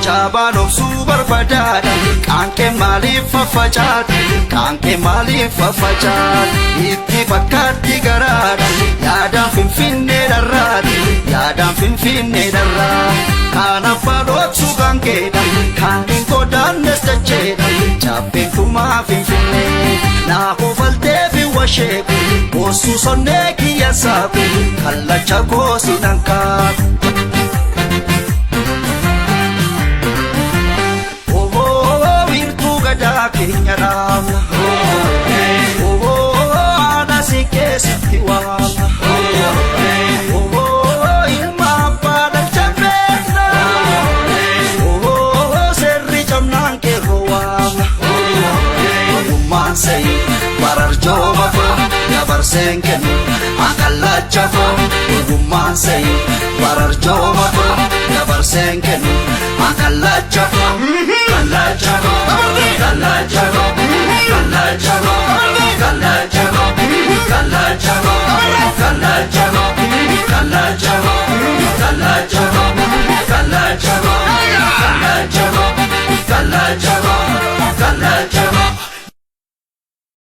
Chaabaan obsuu barbadaadha. Qaanqee maaliif faffacaati? Qaanqee maaliif faffacaati? Itti fakkaatti garaadha. Yaadaan Finfinnee dharraati. Yaadaan Finfinnee dharraa. Kan abbaa dhoksuu qaanqeedha. Kan hin godaannes dacheedha. Chaappeen kumaa Finfinnee. Naa kofaltee fi washeeku. Boosuu sonnee kiyya saaku. Kallacha koosi nan kaaku. Wiirtuu gadaa keenya dhaabna. Haadha si keessatti waamna. Ilma abbaa dhalcha beekna. Seerri cabnaan qeerroo waamna. Ogummaan sa'i bararjooma koo dabarseen kennu akallacha koo. Ogummaan sa'i bararjooma koo dabarseen kennu akallacha koo. Kallacha koo, kallacha koo.